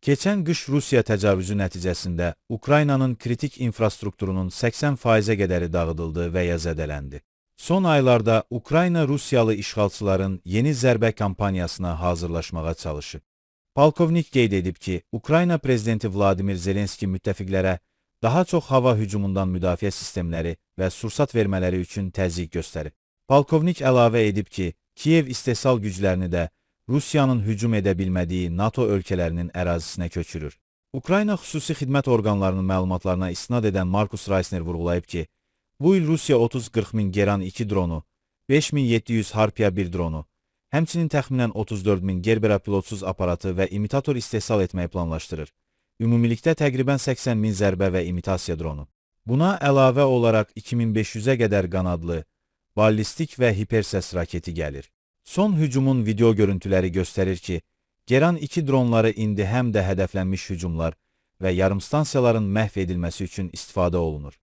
Keçən qış Rusiya təcavüzü nəticəsində Ukraynanın kritik infrastrukturunun 80%-ə qədəri dağıdıldı və ya zədələndi. Son aylarda Ukrayna Rusiyalı işğalçıların yeni zərbə kampaniyasına hazırlaşmağa çalışır. Polkovnik qeyd edib ki, Ukrayna prezidenti Vladimir Zelenski müttəfiqlərə daha çox hava hücumundan müdafiə sistemləri və sursat vermələri üçün təzyiq göstərib. Polkovnik əlavə edib ki, Kiyev istehsal güclərini də Rusiyanın hücum edə bilmədiyi NATO ölkələrinin ərazisinə köçürür. Ukrayna xüsusi xidmət orqanlarının məlumatlarına istinad edən Markus Reisner vurğulayıb ki, bu il Rusiya 30-40 min Geran 2 dronu, 5700 Harpiya 1 dronu, həmçinin təxminən 34 min Gerbera pilotsuz aparatı və imitator istehsal etməyi planlaşdırır. Ümumilikdə təqribən 80 min zərbə və imitasiya dronu. Buna əlavə olaraq 2500-ə qədər qanadlı, ballistik və hipersəs raketi gəlir. Son hücumun video görüntüləri göstərir ki, Geran 2 dronları indi həm də hədəflənmiş hücumlar və yarımstansiyaların məhv edilməsi üçün istifadə olunur.